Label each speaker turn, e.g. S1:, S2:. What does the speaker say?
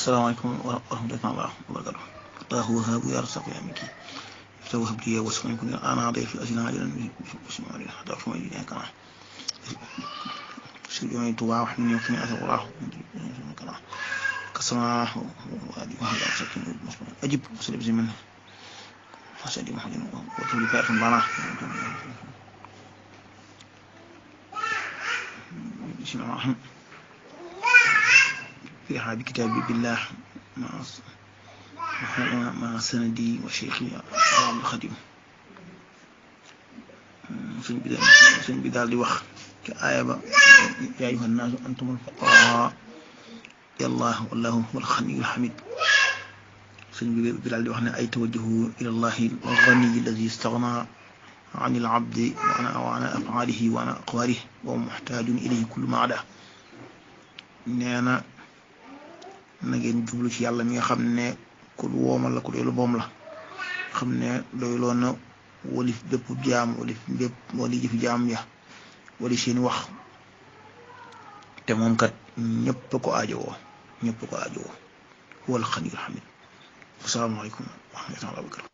S1: السلام عليكم ورحمة الله وبركاته. الله وهاب يا رزاق يا مكي توهب لي واسمع كن أنا عضي في أجناد عجلا بسم الله حتى في مجيء كنا سيدي توبا وحني وكني أثر وراه كنا كسرنا وهذه وهذا سكين أجيب مسلم زمن سيدي محمد وتولي بارك معنا بسم الله الرحمن في هذا كتاب بالله مع سندي وشيخي عبد الخديم سن بدال دي wax ci aya ba ya ayuha an-nas antumul fuqara ya Allah wallahu huwal ghaniyyul hamid سن بدال دي wax ne ay tawajjuhu ila Allah al-ghani alladhi istaghna عن العبد وعن أفعاله وعن أقواله ومحتاج إليه كل ما عدا نانا na ngeen jublu ci yàlla mi nga xam ne ku woomal la ku doylu boom la xam ne doyloo na walif bépp jaam walif bépp wali jëfi jaam ya wali seen wax te moom kat ñëpp ko aajowoo huwal ghaniyyul hamid. Asalaamaaleykum wa rahmatullahi wa barakatuh.